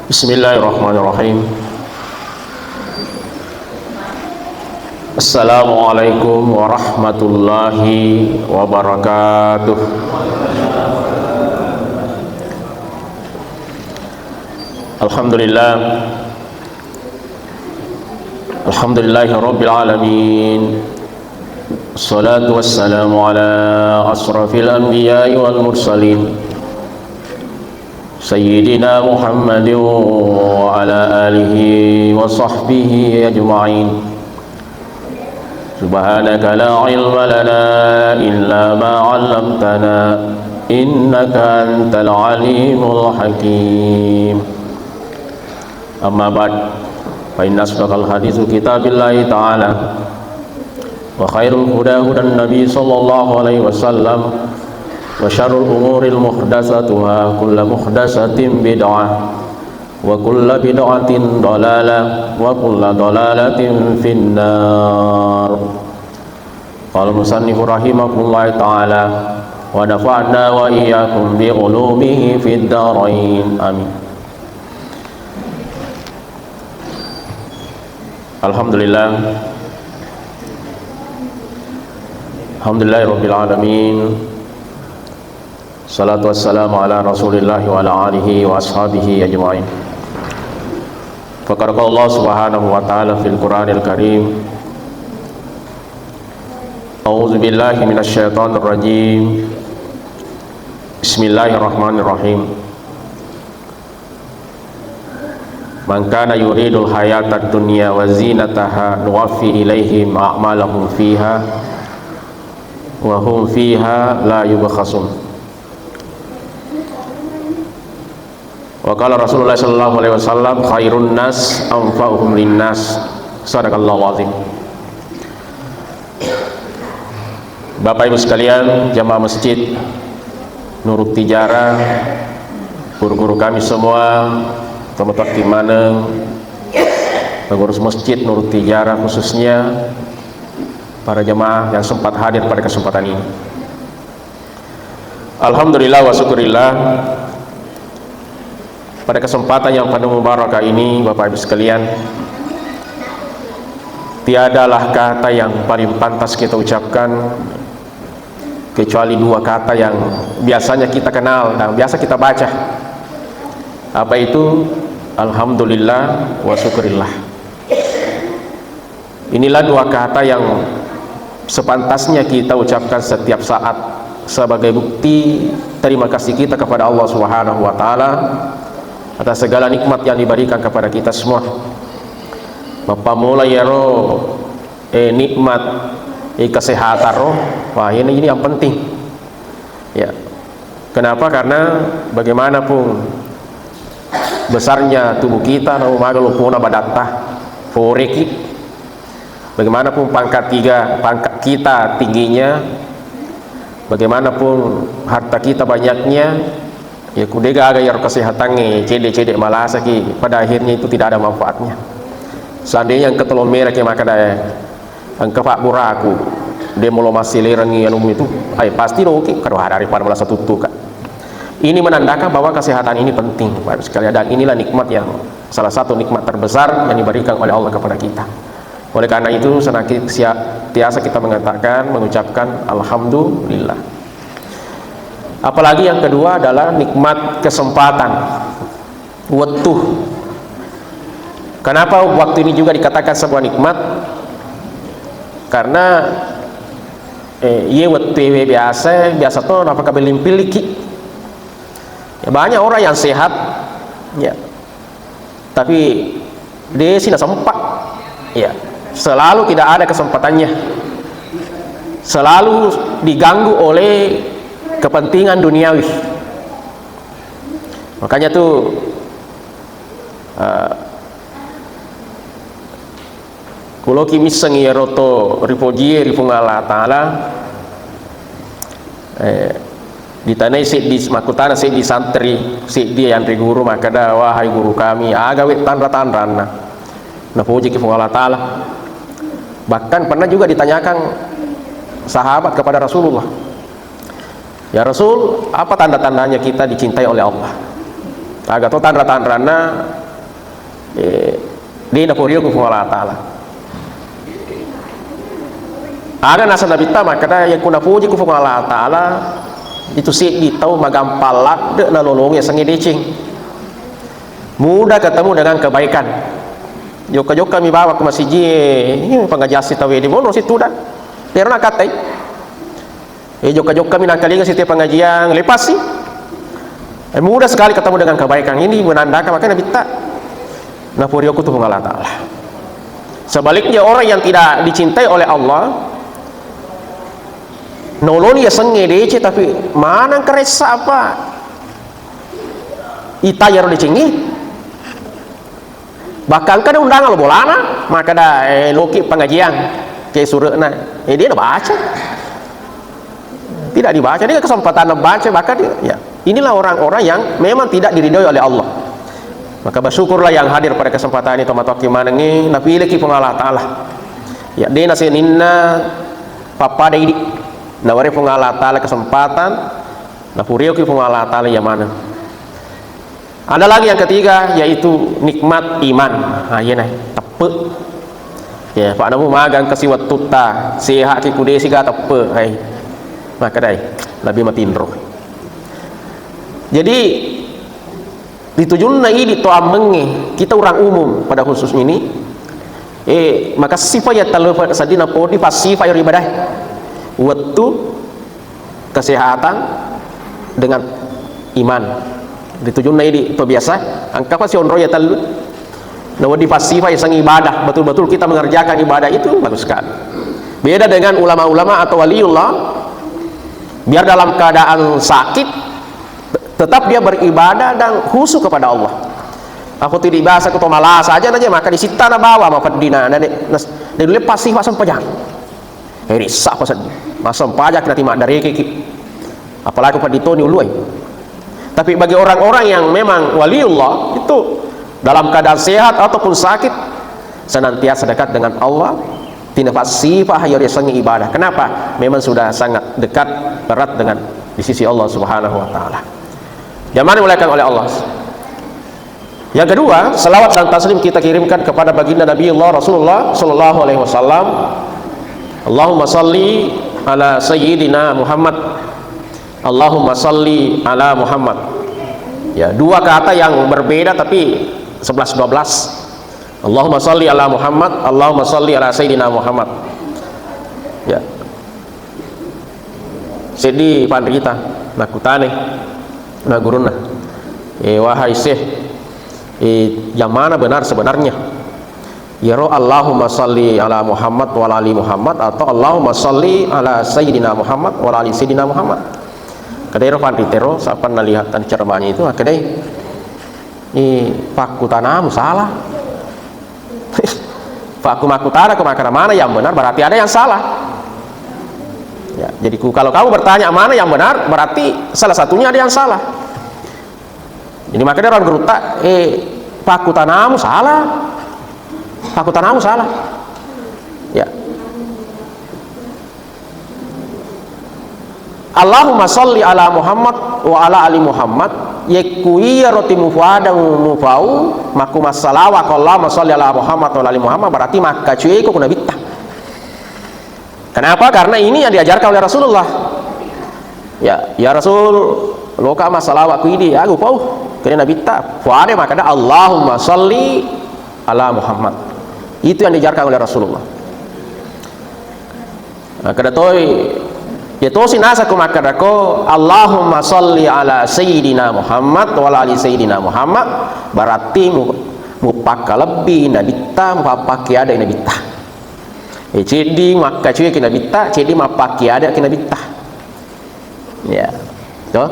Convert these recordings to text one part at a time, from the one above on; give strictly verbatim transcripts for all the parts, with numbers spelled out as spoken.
Bismillahirrahmanirrahim. Assalamualaikum warahmatullahi wabarakatuh. Alhamdulillah. Alhamdulillahi rabbil alamin. Salatu wassalamu ala asrafil anbiya'i wal mursalin. Sayyidina Muhammadin wa ala alihi wa sahbihi ajma'in. Subhanaka la ilma lana illa ma 'allamtana, innaka antal alimul hakim. Amma ba'd, fa inna asdaqal haditsi kitabillahi ta'ala, wa khairul huda hudan nabi sallallahu alaihi wasallam, wa syarrul umuri muhdatsatuha, kullu muhdatsatin bid'ah, wa kullu bid'atin dhalalah, wa kullu dhalalatin finnar. Qala musannifu rahimahullahu ta'ala, wa nafa'na wa iyyakum bi ulumihi fid darain. Amin. Alhamdulillah. Alhamdulillahirabbil alamin. Salatu wassalamu ala Rasulillah wa ala alihi wa ashabihi ajma'in. Faqad qala Allah subhanahu wa ta'ala fil Qur'anil Karim, A'udzu billahi minasy syaithanir rajim. Bismillahirrahmanirrahim. Man kana yuridul hayatad dunya wa zinataha nuwaffi ilaihim a'malahum fiha wa hum fiha la yubkhasun. Wa qala Rasulullah sallallahu alaihi wasallam, khairun nas anfa'uhum linnas. Sadaqallahul azim. Bapak Ibu sekalian, jamaah masjid Nurut Tijara, guru-guru kami semua, teman-teman maneng, pengurus masjid Nurut Tijara khususnya, para jemaah yang sempat hadir pada kesempatan ini. Alhamdulillah wa syukurillah, pada kesempatan yang penuh mubarakah ini, Bapak Ibu sekalian, tiadalah kata yang paling pantas kita ucapkan kecuali dua kata yang biasanya kita kenal dan biasa kita baca. Apa itu? Alhamdulillah wa syukurillah. Inilah dua kata yang sepantasnya kita ucapkan setiap saat sebagai bukti terima kasih kita kepada Allah Subhanahu wa Ta'ala atas segala nikmat yang diberikan kepada kita semua. Mappammula iyaro, eh, nikmat, eh, kesehatan ro, wah, ini, ini yang penting. Ya. Kenapa? Karena bagaimanapun besarnya tubuh kita, namu maga lopona badatta, foreki. Bagaimanapun pangkat tiga, pangkat kita tingginya, bagaimanapun harta kita banyaknya, ya, ku degaga iyaro kesehatangnge, cedde-cedde malasaki, pada akhirnya itu tidak ada manfaatnya. Seandainya engka tello meraki makkeda, engka pabburaku, de mulo massilerengngi anumu itu, ai, pasti doki, karo daripada malasa tuttuka. Ini menandakan bahwa kesehatan ini penting, Bapak Ibu sekalian, dan inilah nikmat yang, salah satu nikmat terbesar yang diberikan oleh Allah kepada kita. Oleh karena itu, senaki-, sia-, tiasa kita mengatakan, mengucapkan alhamdulillah. Apalagi yang kedua adalah nikmat kesempatan. Wettu. Kenapa waktu ini juga dikatakan sebuah nikmat? Karena, eh, iye wettu ewe biasa, biasa to napakabelling-pilliki. Ya, banyak orang yang sehat, ya, tapi desi nasempa. Ya, selalu tidak ada kesempatannya. Selalu diganggu oleh kepentingan duniawi. Makanya tuh, eh, kuloki misseng iyaro to ripojie ri Puang Allah Ta'ala, eh, ditanai seddi, makkutana seddi santri, seddi yanre guru, makkeda, "Wahai guru kami, aga we tanra-tanranna napojiki Puang Allah Ta'ala?" Bahkan pernah juga ditanyakan sahabat kepada Rasulullah, "Ya Rasul, apa tanda-tandanya kita dicintai oleh Allah?" Aga to tanra-tanranna, eh, de' naporio ku Puang Allah Ta'ala. Aga naseng Nabitta makkeda, yakko napoji ku Puang Allah Ta'ala, itu seddi tau magampang ladde' nalolongi yasengnge deceng. Mudah ketemu dengan kebaikan. Jokka-jokka mi bawa ke masiji, eh, pengajian si tau de' monro si tudang. Pero nakatai. Eh, jokka-jokka mi nakalinga setiap pengajian, lepas sih. Eh, mudah sekali ketemu dengan kebaikan. Ini menandakan, makanya Nabitta naporio ku tu Puang Allah Ta'ala. Sebaliknya, orang yang tidak dicintai oleh Allah, noloni yasengnge deceng, tapi maneng karessa apa? Ita yaro decengnge. Bahkan kada undangan lo bolana, makkeda, eh, loki pengajian ke surekna. Eh, de' nabaca. Tidak dibaca, de' kesempatan nabaca, bahkan dia, ya. Inilah orang-orang yang memang tidak diridhoi oleh Allah. Maka bersyukurlah yang hadir pada kesempatan ini, tomatoakki manengngi, napiliki Puang Allah Ta'ala. Ya, de' na sininna pappada idi'. Nawari Puang Allah Ta'ala kesempatan, napurioki Puang Allah Ta'ala iya maneng. Ada lagi yang ketiga, yaitu nikmat iman. Nah, iyena teppe'. Ya, Pak Namu magang kasi wettutta, sehat ki kudesi ga teppe'. Hai. Makkedai, lebih matinro. Jadi, ditujunna idi' to ammengnge, kita orang umum pada khusus ini, eh, makessifa ya tellu seddina podi passifa ya ibadah. Wettu, kesehatan, dengan iman. Ditujunna idi' to biasa, engka pa sionro ya tellu. Nawedding passifa yaseng ibadah, betul-betul kita mengerjakan ibadah itu bagus sekali. Beda dengan ulama-ulama atau waliullah, biar dalam keadaan sakit, tetap dia beribadah dan khusyuk kepada Allah. Aku tidak biasa, aku to malasa aja aja, maka disitta nabawa mapeddina, na, na, na, passifa sempajang. Irissa pa sedding. Massempajang ki nati maddarekeki. Apalagi padditoni uluai. Tapi bagi orang-orang yang memang waliullah, itu dalam keadaan sehat ataupun sakit, senantiasa dekat dengan Allah, tina passifa hayo riasengngi ibadah. Kenapa? Memang sudah sangat dekat, erat dengan di sisi Allah Subhanahu wa Ta'ala. Jamaah dimuliakan oleh Allah. Yang kedua, salawat dan taslim kita kirimkan kepada baginda Nabiullah Rasulullah sallallahu alaihi wasallam. Allahumma salli ala sayyidina Muhammad. Allahumma salli ala Muhammad. Ya, dua kata yang berbeda tapi sebelas dua belas. Allahumma salli ala Muhammad, Allahumma salli ala sayyidina Muhammad. Ya. Seddi panrita, nakkutane, na gurunna. Eh, wahai Syekh, eh, yang mana benar sebenarnya? Iyaro Allahumma salli ala Muhammad wa ala ali Muhammad atau Allahumma salli ala sayyidina Muhammad wa ala ali sayyidina Muhammad? Kedai ro panrita ro, sapa nalihat ceramahnya itu, kedai, eh, pakkutanamu salah. Pak, aku makkutana, aku makkeda mana yang benar, berarti ada yang salah. Ya, jadi ku, kalau kamu bertanya mana yang benar, berarti salah satunya ada yang salah. Jadi makanya orang gerutta, eh, pakkutanamu salah. Pakkutanamu salah. Ya. Allahumma salli ala Muhammad wa ala ali Muhammad. Yekku iyaro ti mupada mu-, mupau, makku massalawa ko Allahumma salli ala Muhammad wa ala ali Muhammad, berarti makkacueko ku Nabitta. Kenapa? Karena ini yang diajarkan oleh Rasulullah. Ya, ya Rasul, loka massalawa ku idi, aku pau. Kene Nabitta, puade makkeda Allahumma salli ala Muhammad. Itu yang diajarkan oleh Rasulullah. Nah, kada toi, ya tosi nasa ku makkadako, Allahumma salli ala sayyidina Muhammad wa ala ali sayyidina Muhammad, berarti mu-, mupakkalebbi Nabitta, mupappakke ada Nabitta. Eh, ceddi makkacueki Nabitta, ceddi mappakke ada ki Nabitta. Ya. Toh?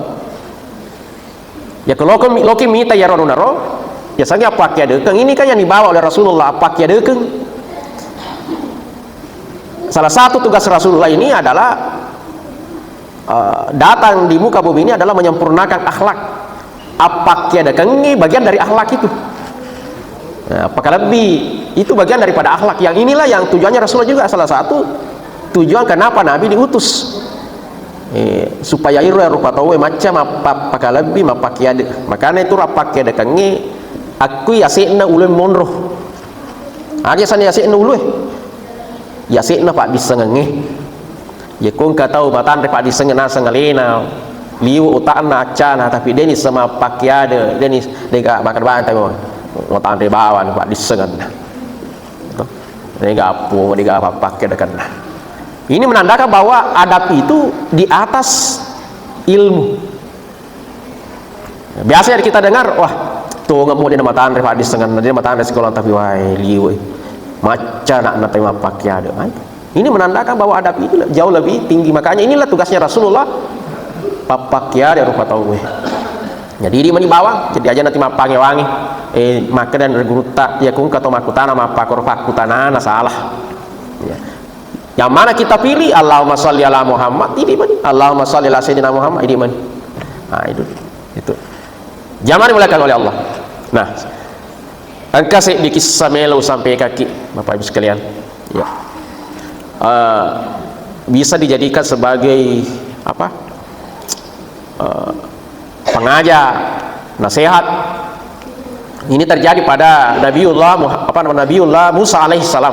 Ya, kalau loki, loki mita iyaro anunaro, ya, sangi appakkiadekeng. Ini kan yang dibawa oleh Rasulullah, appakkiadekeng. Salah satu tugas Rasulullah ini adalah, eh, datang di muka bumi ini adalah menyempurnakan akhlak. Appakkiadekengngi bagian dari akhlak itu. Nah, pakkalebbi itu bagian daripada akhlak. Yang inilah yang tujuannya Rasulullah juga, salah satu tujuan kenapa Nabi diutus. Eh, supaya iro rupa tauwe macca mappa-, pakalebbi, mappakiade. Makana itu rappakkiadekengnge akkui ase'na ulue monro. Aga sana ase'na ulue? Yase'na paddissengengnge. Yekko engka tau matanre paddissengeng naseng alena, liwe utakna, accana, tapi deni sema pakkiade, deni dega makan bawang, tapi matanre bawang paddissengenna. Dega appo, dega apa pakkiadekenna. Ini menandakan bahwa adab itu di atas ilmu. Biasa ya kita dengar, "Wah, tongeng mo de' namatanre paddissengenna, de' namatanre sekolah, tapi wae liwe. Macca anakna tapi mappakiade." Nah, itu. Ini menandakan bahwa adab itu le-, jauh lebih tinggi. Makanya inilah tugasnya Rasulullah, pappakkiade rupa tauwe. Jadi idi' mani bawang, jadi aja nanti mappange-wangi. Eh, makkeda gurutta, ya kung kato makkutana, mappakoro pakkutanana salah. Ya. Yang mana kita pilih, "Allahumma shalli ala Muhammad," idi' mani. "Allahumma shalli ala Sayyidina Muhammad," idi' mani. Nah, itu. Itu. Jamaah dimuliakan oleh Allah. Nah, engka seddi kissa melo usampaikakki, Bapak Ibu sekalian. Ya. Eh, bisa dijadikan sebagai apa? Eh, pengajar, nasihat. Ini terjadi pada Nabiullah Muha-, apa nama, Nabiullah Musa alaihissalam.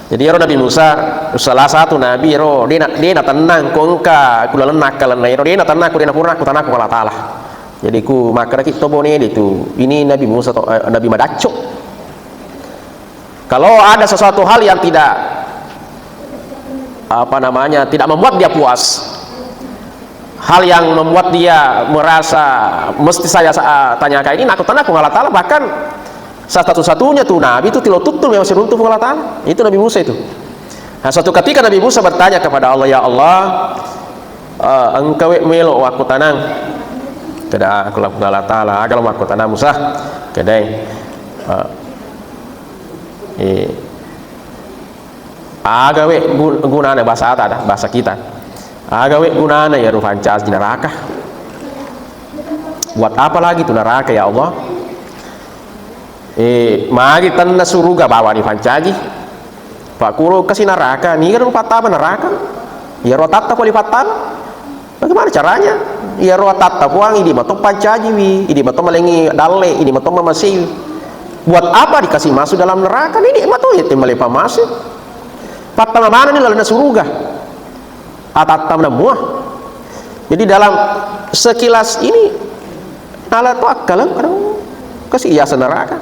Jadi, ero Nabi Musa salah satu nabi ero de' na-, de' natennang ko engka ku lalenna akkalenna ero, de' natennang ko, de' napurana ko, tanah ko Allah Ta'ala. Jadi, ku makkedaki to bone de' tu, ini Nabi Musa to, eh, Nabi madacco. Kalau ada sesuatu hal yang tidak, apa namanya, tidak membuat dia puas, hal yang membuat dia merasa mesti saya sa-, tanyakan ini, nakutana Puang Allah Ta'ala, bahkan satu-satunya tuh nabi itu tilo tuttul memang siruntu Puang Allah Ta'ala. Itu Nabi Musa itu. Nah, suatu ketika Nabi Musa bertanya kepada Allah, "Ya Allah, eh, engkawe melo wakkutanang." Keda aku laku Allah Ta'ala, "Aga lo makkutanang Musa?" Kedai. Eh, eh, Aga we gu-, gunana bahasa ata ada, bahasa kita. Aga we gunana ya rupancaji neraka. Buat apa lagi tu neraka, ya Allah? Eh, magi tenna suruga bawani pancaji. Pakuro kasi neraka, niga rupattama neraka? Ya ro tatta poli pattama. Bagaimana caranya? Iyaro atatta Puang, idi mato pancajiwi, idi mato malengi dalle, idi mato mamaseiwi. Buat apa dikasih masuk dalam neraka? Ini mato ya temale pamasuk. Pattama mana ni lalenna suruga? Atatta menamua. Jadi dalam sekilas ini, nala to akkalang, aduh, kasih hiasan neraka.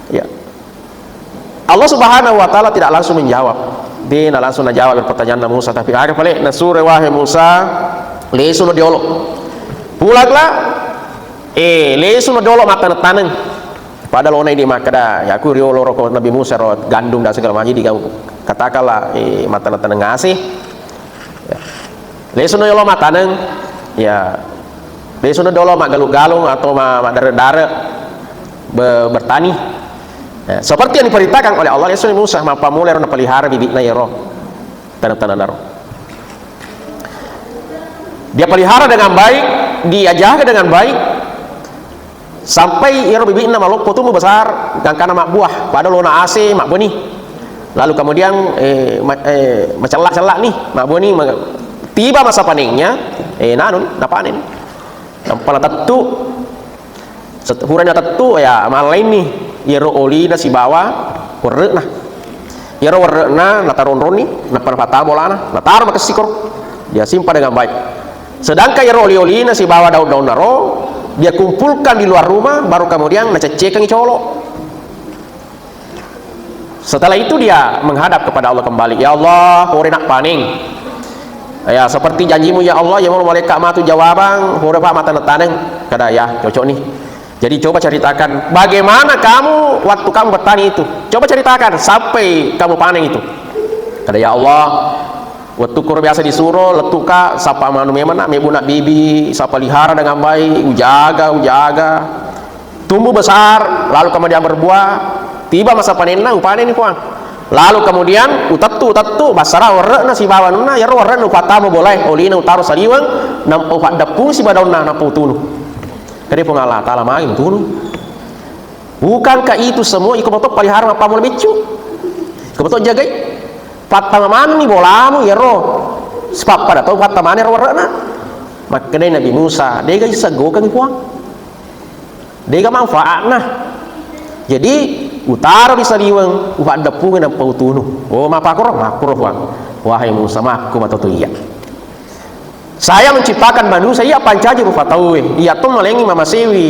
Ya. Allah Subhanahu wa Ta'ala tidak langsung menjawab. Dia langsung menjawab pertanyaan Musa, tapi ada pale nasure, "Wahai Musa, lesu no diolo." Pulanglah, eh, lesu no diolo mataneng-taneng. Pada lona ini makkeda, "Ya, aku riolo roko Nabi Musa ro gandum dan segala macam, jadi kamu katakanlah, eh, mataneng-taneng ngasih." Ya. Lesuno yolo mataneng, ya. Lesuno dolo maggalung-galung atau ma-, maddare-dare be-, bertani. Ya, seperti yang diperintahkan oleh Allah, lesuno Musa, mappamula ero napelihara bibitna yero taneng-taneng naro. Dia pelihara dengan baik, dia jaga dengan baik, sampai iyaro bibitna maloppo tumbuh besar, gangkana mabbuah, pada lona ase mabbeni. Lalu kemudian, eh, ma-, eh, macella-cella ni, mabbeni, ma-, tiba masa panennya, eh, nanu, napanen. Nampa natettu. Set-, purana natettu, ya, mallainni iyaro olina sibawa werre'na. Iyaro werre'na nataronroni, nappa napattama bolana, nataro makessiko. Dia simpan dengan baik. Sedangkan iyaro oli-olina sibawa daun-daun naro, dia kumpulkan di luar rumah, baru kemudian naceccekengi colo. Setelah itu dia menghadap kepada Allah kembali, "Ya Allah, pore nak panen." "Ya, seperti janjimu ya Allah, ya mau malaikat matu jawabang, pore pa mataneng-taneng." Kada, "Ya, cocok nih." Jadi coba ceritakan bagaimana kamu waktu kamu bertani itu. Coba ceritakan sampai kamu panen itu. Kada, "Ya Allah, waktu kuro biasa disuro, lettuka, sapa manu memang nak, mebu nak bibi, sapa lihara dengan baik, ujaga, ujaga. Tumbuh besar, lalu kemudian berbuah, tiba masa panenna, upanenni Puang. Lalu kemudian utettu, utettu, basara werre'na sibawa anunna, yaro werre'na upattama bolae, olina utaro saliweng, nampa upaddeppung sibawa daunna, nampa utunu." Kade Puang Allah Ta'ala magi mutunu. Bukankah itu semua iko mato pelihara mappammula beccu? Iko mato jagai? Pattama manenni bolamu iyaro, sipappada to pattamani ro were'na. Makkedai Nabi Musa, "Dega isseggokengngi Puang. Dega manfaatna. Jadi, utaro ri saliweng, upaddeppungi nappa utunu." "Oh, mappakoro?" "Makkuro, Puang." "Wahai Musa, makku matoto iya. Saya menciptakan manusia, iya pancaji rupa tauwe, iya to malengngi mamasewi.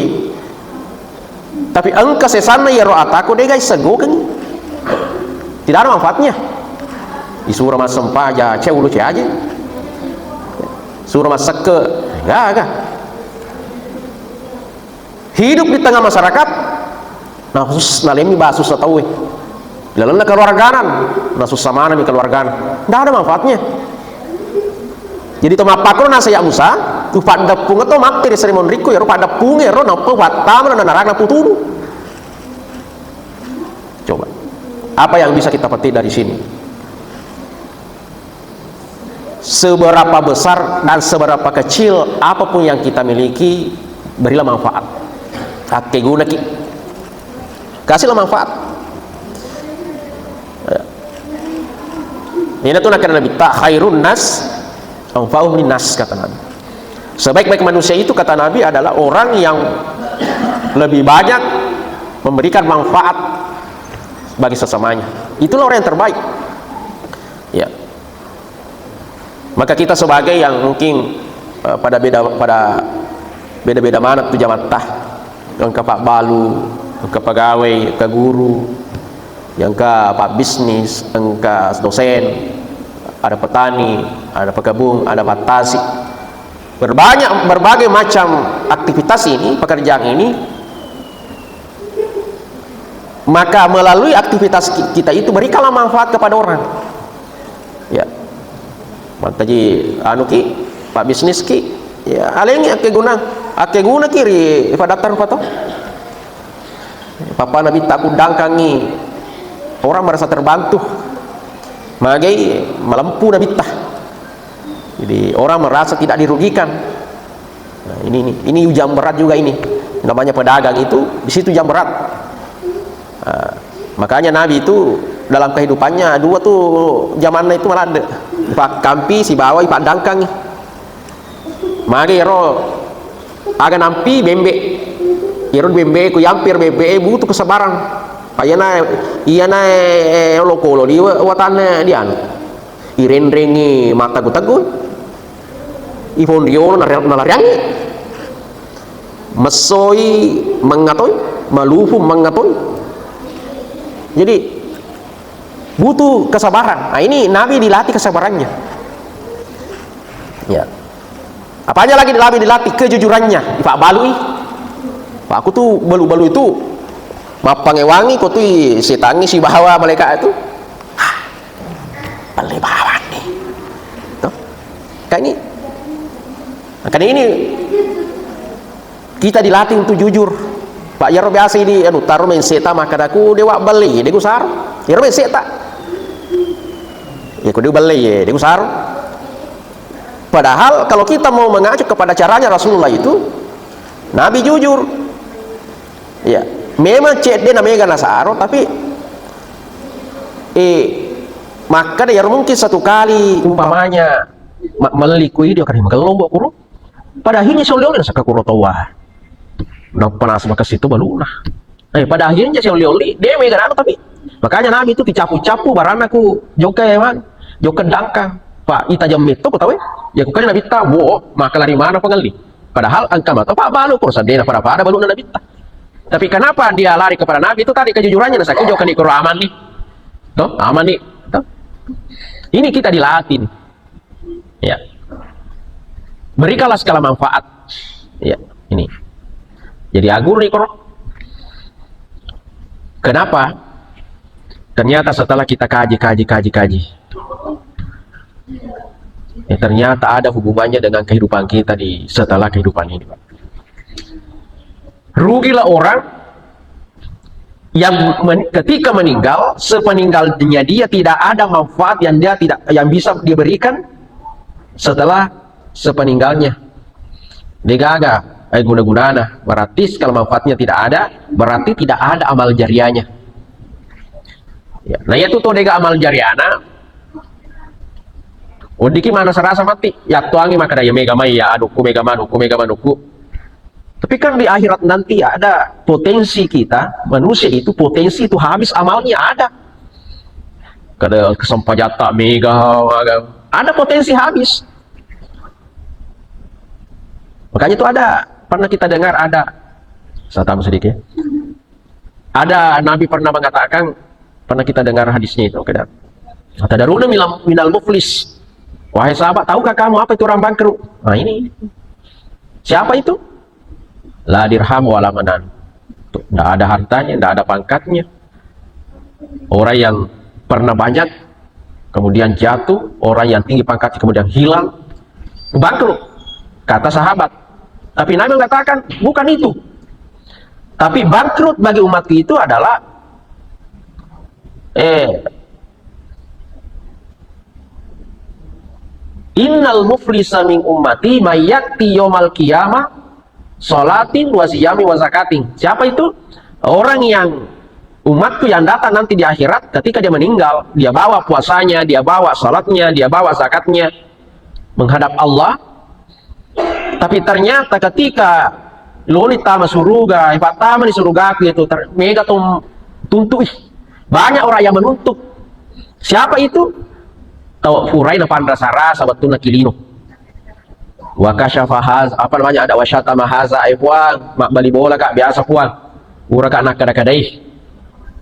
Tapi engka sesanna iyaro ataku dega isseggokengngi. Tidak ada manfaatnya." Disuruh massempajang, cewek ulu caji. Suruh massekke, gaga. Hidup di tengah masyarakat, nasus-, nalemmi basussa tauwe. Lalenna keluargana, nasussa manami keluargana. Ndak ada manfaatnya. Jadi, to mappakoro nasaya Musa, upaddeppung to matti ri sarimonrikku, iyaro paddeppung ero, nappa upattama na naraka nappa utunu. Coba. Apa yang bisa kita petik dari sini? Seberapa besar dan seberapa kecil apapun yang kita miliki, berilah manfaat. Akkegunaki. Kasihlah manfaat. Ya. Ini tuh nakana Nabi ta, "Khairun nas anfa'uhum linnas," kata Nabi. Sebaik-baik manusia itu, kata Nabi, adalah orang yang lebih banyak memberikan manfaat bagi sesamanya. Itulah orang yang terbaik. Ya. Maka kita sebagai yang mungkin, eh, pada beda, pada beda-beda maneng tu jamatta. Engka pabbalu, engka pegawai, engka guru, engka pabbisnis, engka dosen, ada petani, ada pekebun, ada pattasi. Berbanyak, berbagai macam aktivitas ini, pekerjaan ini, maka melalui aktivitas ki-, kita itu berikanlah manfaat kepada orang. Ya. Makkaji anu ki, pabbisnis ki, ya, alengngi akkeguna, akkegunaki ri padatta rupa to. Pappa Nabitta kuddangkangngi, orang merasa terbantu. Magai malempu Nabitta. Jadi, orang merasa tidak dirugikan. Nah, ini, ini, ini ujian berat juga ini. Namanya pedagang itu, di situ ujian berat. Nah, makanya Nabi itu dalam kehidupannya dua tuh zamanna itu maladde. Pakkampi sibawa ipaddangkangngi. Magi ero aga nampi bembe. Ero bembe ku yampir bembe butuh kesabaran. Iyana, iyana, eh, olokolo di wa-, watanna di anu. Irenrengngi mattegu-tegu. Ifonriolo nare-, nalariangngi. Messoi mengngatoi, malufu mengngatoi. Jadi, butuh kesabaran. Nah, ini Nabi dilatih kesabarannya. Ya. Apanya lagi Nabi dilatih? Kejujurannya. Pak balui. Pak, aku tuh balu-balu itu mappangewangi ko tu setangi sibawa malaikat itu. Pelle bawang nih. Tuh. Kayak ini. Makanya ini kita dilatih untuk jujur. Pak, iyaro biasa ini, anu, taro main seta makkadaku, "Dewa belle, de kusaro." Iyaro main seta. Ya, ku de belle, ya, de kusaro. Padahal kalau kita mau mengacu kepada caranya Rasulullah itu, Nabi jujur. Ya, memang cedde na mega nasaro, tapi, eh, makkada iyaro mungkin satu kali umpamanya ma-, melli ku idio kari magello mbok kuro. Pada akhirnya si oli-oli nasakka kuro towa. Nappa nasaba kasitu baluna. Eh, pada akhirnya si oli-oli, de mega nanu tapi. Makanya Nabi itu dicapu-capu baranna ku jokka emang, jokka dangkang. Pak, ita jam metto ko tawe. Ya ku kali Nabi ta, wo, maka lari mana pengelli. Padahal engka mato pabbalu, kuro saddena pada-pada baluna Nabitta. Tapi kenapa dia lari kepada Nabi itu tadi kejujurannya, nasakka jokka ni kuro aman nih. Toh, aman nih. Toh. Ini kita dilatih nih. Ya. Berikanlah segala manfaat. Ya, ini. Jadi agur nih kuro. Kenapa? Ternyata setelah kita kaji, kaji, kaji, kaji, ya, ternyata ada hubungannya dengan kehidupan kita di setelah kehidupan ini, Pak. Rugilah orang yang men-, ketika meninggal, sepeninggalnya dia tidak ada manfaat yang dia tidak, yang bisa diberikan setelah sepeninggalnya. Degaga, eh, guna-gunana. Berarti kalau manfaatnya tidak ada, berarti tidak ada amal jariahnya. Ya, nah, itu tuh dega amal jariahna. Weddikki manrasa-rasa matti, yattuangi makkeda, "Ya, mega mai ya anukku, mega manukku, mega manukku." Tapi kan di akhirat nanti ada potensi kita, manusia itu potensi itu habis amalnya ada. Kada kesempajatta mega, ada potensi habis. Makanya itu ada, pernah kita dengar ada, saya tambah sedikit. Ada Nabi pernah mengatakan, pernah kita dengar hadisnya itu, kada? "Atadaruna minal, minal muflis?" Wahai sahabat, tahukah kamu apa itu orang bangkrut? Nah, ini. Siapa itu? La dirham wala manan. Tidak ada hartanya, tidak ada pangkatnya. Orang yang pernah banyak, kemudian jatuh, orang yang tinggi pangkat, kemudian hilang, bangkrut, kata sahabat. Tapi Nabi mengatakan, "Bukan itu. Tapi bangkrut bagi umatku itu adalah, eh, innal muflisa min ummati mayati yomal qiyamah sholatin wa siyami wa zakatin." Siapa itu? Orang yang, umatku yang datang nanti di akhirat, ketika dia meninggal, dia bawa puasanya, dia bawa salatnya, dia bawa zakatnya menghadap Allah. Tapi ternyata ketika loni tama suruga, ipattama di surugaku itu ter-, mega tum-, tuntu, ih, banyak orang yang menuntut. Siapa itu? Tau purai napanrasa-rasa wettunna kilino. Wa kasyafa haza, apa namanya, ada wa syatama haza, eh, Puang, mabbali bola kak, biasa Puang. Pura kak nakkada-kadai.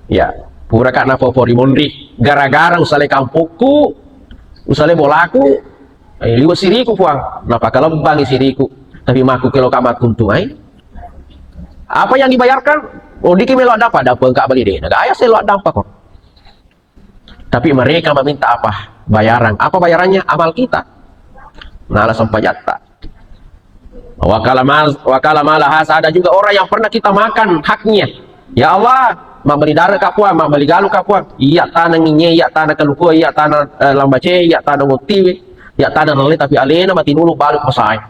Ya, pura kak napopori monri. Gara-gara usale kampokku, usale bolaku, eh, liwe siriku, Puang. Napakalebbangi siriku. Tapi makku kelo kak makkuntu ai. Apa yang dibayarkan? Oh, diki melo ada apa? Ada apa engkak beli deh. Nah, gaya selo ada apa kok? Tapi mereka meminta apa? Bayaran. Apa bayarannya? Amal kita. Nala sempajatta. Wakala mal, wakala mala hasa, ada juga orang yang pernah kita makan haknya. Ya Allah, mabbali dara kak Puang, mabbali galu kak Puang. Iya tanah nginye, iya tanah kalukua, iya tanah, eh, lambace, iya tanah ngotiwe, iya tanah rele, tapi alena mati dulu balik masai.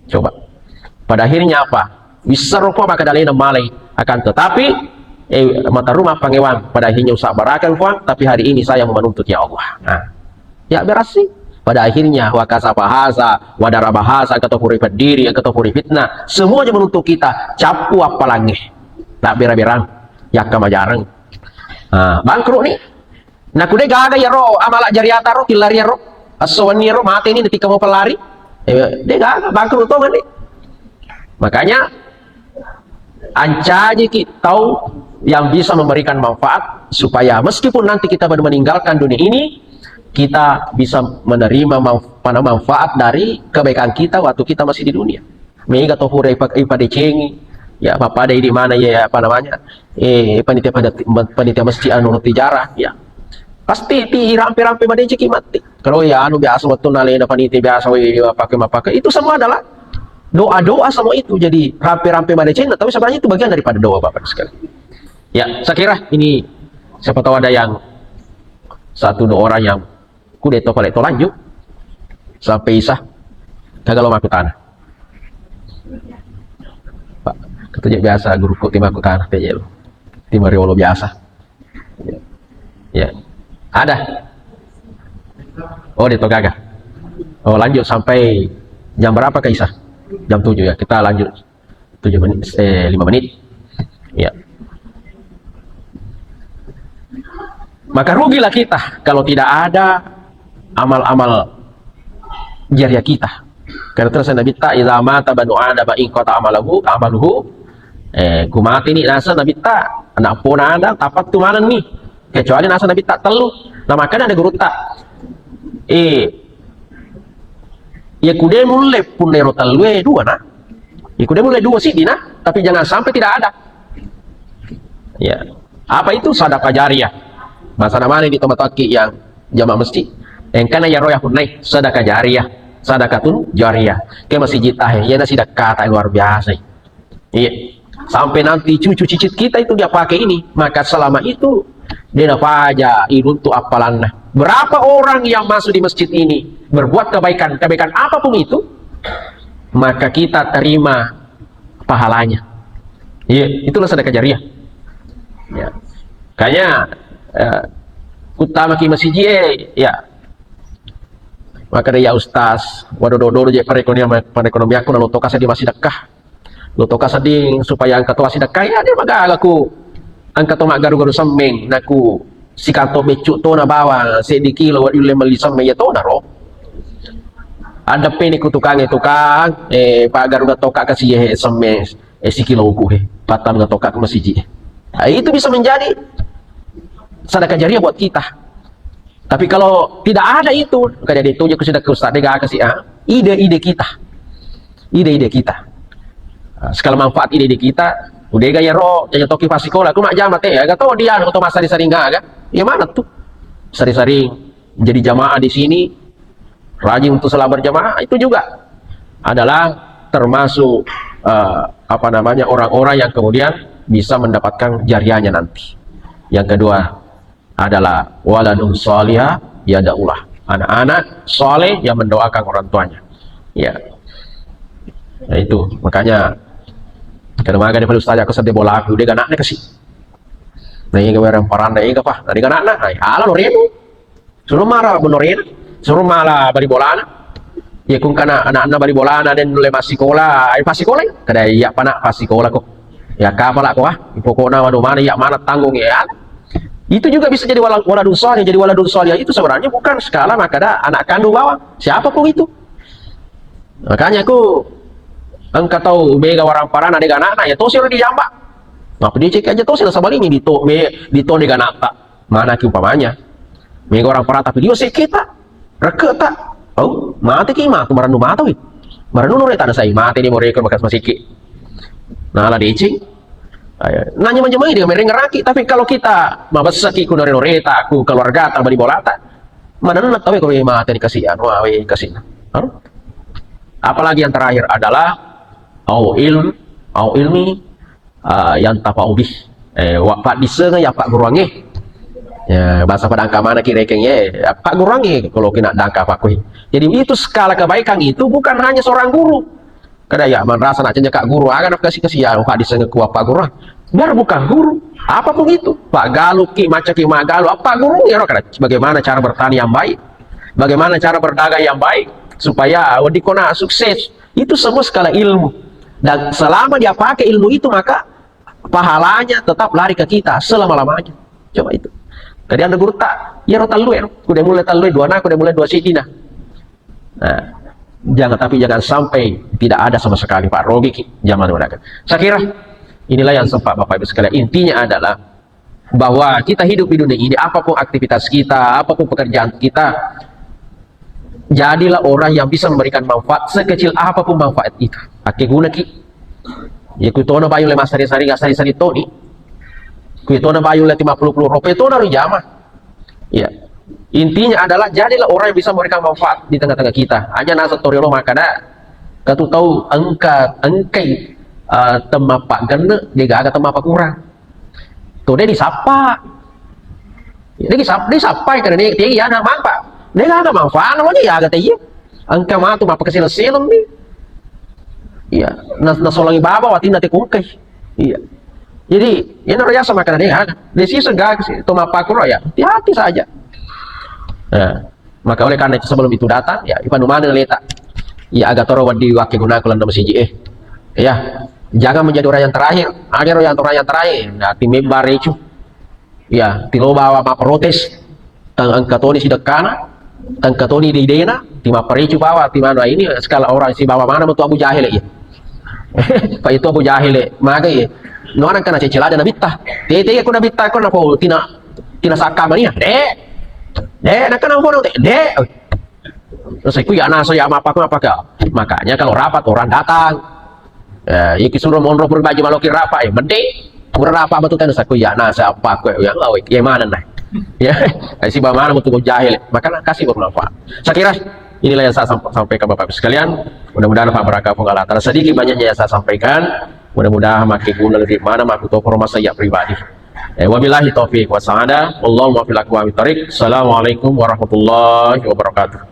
Coba. Pada akhirnya apa? Wissaro Puang makkeda alena malai. Akan tetapi, eh, mataruma pangewang. Pada akhirnya usabbarakang Puang, tapi hari ini saya mau menuntut ya Allah. Nah, ya berarti pada akhirnya wakasa bahasa, wadara bahasa, keto puri pediri, keto puri fitnah, semuanya menuntut kita. Cappu appalangnge. Tak bera-berang. Yakka majareng. Nah, bangkrut nih. Naku de gaga iyaro amala jariata ro, killariaro, esso wenni ro, mate ni, detika mau pelari. Eh, de gaga, bangkrut tongeng ni. Makanya, ancajiki tau yang bisa memberikan manfaat, supaya meskipun nanti kita meninggalkan dunia ini, kita bisa menerima manf-, mana manfaat dari kebaikan kita waktu kita masih di dunia. Mega to pura ipa-, ipadecengi, ya, pappada idi mana, ya, apa namanya, eh, panitia, panitia, panitia masjid anu roti jarah, ya. Pasti ti rampe-rampe madeceki mati. Kalau ya anu biasa waktu nalena panitia biasa, weh, mapake, mapake. Itu semua adalah doa-doa semua itu. Jadi rampe-rampe madeceng, tapi sebenarnya itu bagian daripada doa, Bapak sekalian. Ya, saya kira ini siapa tahu ada yang satu dua orang yang Ku de to pale to lanjut sampai isa. Kagalo makkutana. Pak, ketuju biasa guruku ti makkutana teje lo. Ti mariolo biasa. Ya. Ya. Ada. Oh, de to gaga. Oh, lanjut sampai jam berapa ke isa? Jam tujuh ya. Kita lanjut. Tujuh menit, eh, lima menit. Ya. Maka rugilah kita kalau tidak ada amal-amal jariah kita. Karena terus Nabi ta, "Idza mata banu Adam inqata amalahu, amaluhu." Eh, ku mati ni nasa Nabi ta, anak pona ada, tapat tu mana ni? Kecuali nasa Nabi ta tellu. Nah, makanya ada guru ta. Eh, ya kude mulle punna ero tellu e dua na. Ya kude mulle dua siddi na, tapi jangan sampai tidak ada. Ya. Apa itu? Sadaqah jariyah. Bahasa namanya di tempat yang jamaah masjid. Engkana ya roh ya punai sadaqah jariyah. Sadaqatun jariyah. Ke masjid tahe, ya nasi dakata luar biasa. Iya. Sampai nanti cucu cicit kita itu dia pakai ini, maka selama itu dia dapat aja iruntu apalanna. Berapa orang yang masuk di masjid ini berbuat kebaikan, kebaikan apapun itu, maka kita terima pahalanya. Iya, itulah sedekah jariah. Ya. Kayaknya eh, utama ki masjid eh, ya. Makkeda, "Ya Ustaz, wadodo-dodo je perekonomian, perekonomianku, na lo toka seddi massidekka. Lo toka seddi supaya engka to massidekka, ya, de magaga ku engka to maggaru-garu semmeng, naku sikanto beccu to na bawang seddi kilo, wa yulle melli semmeng, ya to na ro." Addeppeni ku tukang, "Eh, tukang, eh, paggaru na toka kasi, eh, semmeng, eh, sikilo uku, eh, pattama na toka ke masiji." Ah, itu bisa menjadi sedekah jariah buat kita. Tapi kalau tidak ada itu, kada de toja ku sidekka ustaz, de gaga si, ah, ide-ide kita. Ide-ide kita. Ah, segala manfaat ide-ide kita, udah ga yaro, jaja toki pasikola, ku majjama te, ya, ga to dia, to masari-sari gaga. Ya mana tuh? Sari-sari jadi jamaah di sini, rajin untuk salat berjamaah, itu juga adalah termasuk, eh, apa namanya, orang-orang yang kemudian bisa mendapatkan jariahnya nanti. Yang kedua adalah waladun salihah yad'ulah. Anak-anak soleh yang mendoakan orang tuanya. Ya. Nah, itu. Makanya, kada maga daripada ustaz aku sedih bola aku, dia ganaknya kasih. Nah, ini orang paranda, ini apa? Nah, dia ganaknya, nah, halal lo ribu. Suro mala menorena, suro mala bali bolana. Iya, ku engkana anak-anak bali bolana, de nulle massikola, ai passikolai. Kada iya pana passikola ko. Ya kapala ko, ah, pokokna wanu mana, iya mana tanggung ya. Itu juga bisa jadi wala-, waladun salih, jadi waladun salih itu sebenarnya bukan skala makkeda anak kandung bawang, siapapun itu. Makanya aku engka tau mega waramparanna de ganakna, ya tosi ro dijamba. Mapedeceng aja tosi, nasaba ini dito, me, dito de ganakta. Manaki umpamanya, mega orang parata video seketa, reketa. Oh, mate ki matu, marennu mata wi. Marennu nore tana sai mate ni moreko bekas masiki. Nah, la deceng. Ayo, nanya macam ini dengan mereng raki, tapi kalau kita mabessaki ku nore-noreta, ku keluarga ta bali bolata, mana nuna tahu ko mate ni kasihan, wah, weh, kasihan. Anu? Apalagi yang terakhir adalah au ilm, au ilmi, ah, yang tapau bih. Eh, wa-, paddissengeng ya pagguruangnge. Ya, bahasa padangka mana ki rekeng, eh, ya, pagguruangnge kalau kena dangka apa kui. Jadi itu skala kebaikan itu bukan hanya seorang guru. Kada ya, manrasa nak cenja kak guru, aga nak kasih kasih ya, paddissengeng ku apa guru. Biar bukan guru, apapun itu. Pak galu ki, macam ki mak galu, apa guru ya, kada. Bagaimana cara bertani yang baik? Bagaimana cara berdagang yang baik? Supaya, ah, wedding kona sukses. Itu semua skala ilmu. Dan selama dia pakai ilmu itu, maka pahalanya tetap lari ke kita selama-lamanya. Coba itu. Kemudian ada guru tak, ya ro tallu ya, ku de mulai tallu, dua na, ku de mulai dua sidina. Nah, jangan, tapi jangan sampai tidak ada sama sekali, Pak. Rogi ki, zaman mereka. Saya kira inilah yang sempat Bapak Ibu sekalian. Intinya adalah bahwa kita hidup di dunia ini, apapun aktivitas kita, apapun pekerjaan kita, jadilah orang yang bisa memberikan manfaat sekecil apapun manfaat itu. Akkegunaki. Ya, ku tona bayu le masari-sari, sari-sari toni. Ku tona bayu le lima puluh puluh rupiah tona ru jama. Ya. Intinya adalah jadilah orang yang bisa memberikan manfaat di tengah-tengah kita. Hanya nasa toriolo makana katu tau engka, engkai, eh, temma paggenne, de gaga temma pakurang. To de disappa. De disap-, disappai kada de, tegi ana manfaat. De gaga manfaat lo je aga te iya. Engka matu mappakaselo-selo mi. Iya, na-, nasolangi baba watinna te kungkai. Iya. Jadi, iyana riasa makana de gaga. De siseng gaga si to mappakuro ya. Hati-hati saja. Nah, maka oleh karena itu sebelum itu datang, ya, ipanu maneng leta. Ya, aga toro waddi wakke gunaku lando masiji, eh. Ya, jangan menjadi orang yang terakhir. Agaro yang orang yang terakhir. Nah, tim member itu. Ya, tilo bawa mapprotes. Tang engka toni sidekkana, tang engka toni idena, ti mapparecu bawa, ti mana ini, skala orang sibawa mana metu Abu Jahil iya. Pak itu Abu Jahil, maga iya. Nuana kana cecela ada nabitta. Tete aku nabitta, aku napo tina, tina sakka mania. De. De, nakana napo de. De. Terus aku ya nasa ya apa apa ke. Makanya kalau rapat orang datang. Eh, iki suruh monro pura baju maloki rapa, eh, mende. Pura rapa betul kan, saku ya, nah, siapa aku yang lawe, yang mana nah? Ya, si bamana betul jahil, makanya kasih bermanfaat. Saya kira inilah yang saya samp-, sampaikan Bapak Ibu sekalian. Mudah-mudahan Pak berkah pengalaman. Sedikit banyaknya yang saya sampaikan. Mudah-mudahan makin guna lebih mana, makin tahu rumah saya pribadi. Eh, wabillahi taufiq wa sa'adah. Wallahu muwaffiq ila aqwamit thariq. Assalamualaikum warahmatullahi wabarakatuh.